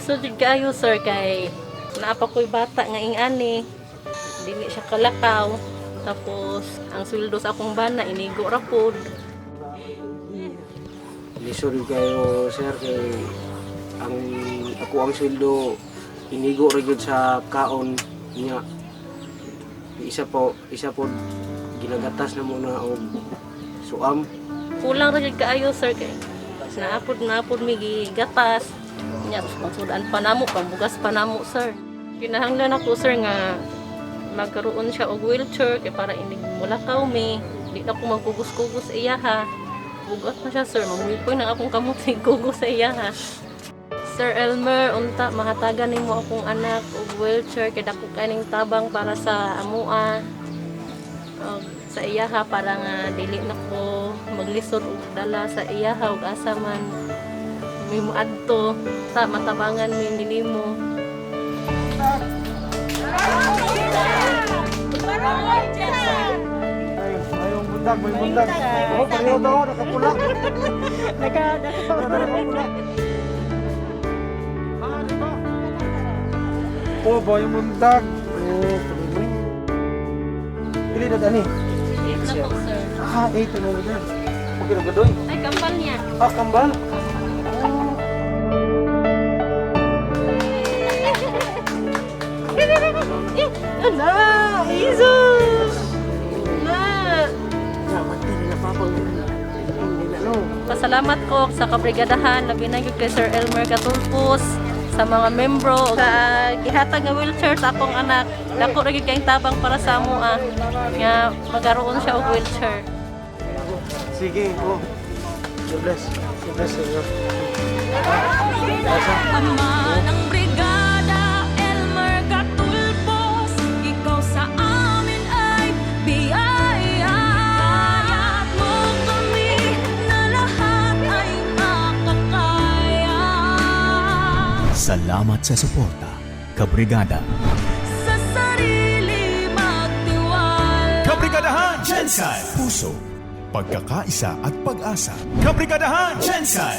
Lisod jud kaayo, sir, kay naa pa ko'y bata nga ingani. Dili siya kalakaw. Tapos ang sweldo sa akong bana inigo ra pod. Lisod kayo, sir, kay ang ako ang sweldo inigo ra gyud sa kaon niya. Isa po ginagatas na muna og suam. Kulang ra jud kaayo, sir, kay naa pod mi gigatas. Nya pangsudan pa namo, pambugas pa namo, sir. Kinahanglan ako, sir, nga magkaroon siya og wheelchair kay para inig mulakaw mi. Di na ko magkugos-kugos iyaha. Bugat na siya, sir, mamuypoy nang akong kamot sa kugos sa iyaha. Sir Elmer, unta mahatagan nimo akong anak og wheelchair kay dako kaning tabang para sa amoa. Og sa iyaha para nga dili na ko maglisod og dala sa iyaha og asa man mi moadto ta matabangan mi nimo. Ay, mayong buntag, may buntag. Oh, pareho daw, nakapula. Nakapula. Ah, di ba? Oh, bayong buntag. Oh, tuloy. Pili na dani. 8 na po, sir. Ah, 8 na na. Okay na gadoy. Ay, kambal niya. Ah, kambal. Eh, ala, Jesus! Na! Pasalamat ko sa kabrigadahan, labi na gyud kay Sir Elmer Gatulpos, sa mga membro, sa gihatag nga wheelchair sa akong anak. Dako ra gyud kayong tabang para sa amoa nga magaroon siya og wheelchair. Sige, oh. God bless. God bless sa inyo. Ama ng brigada, Elmer Gatulpos, ikaw sa amin ay biyaya. Kaya't mo kami na lahat ay makakaya. Salamat sa suporta, Kabrigada. Sa sarili magtiwala. Kabrigadahan GenSan! Puso, pagkakaisa at pag-asa. Kabrigadahan GenSan!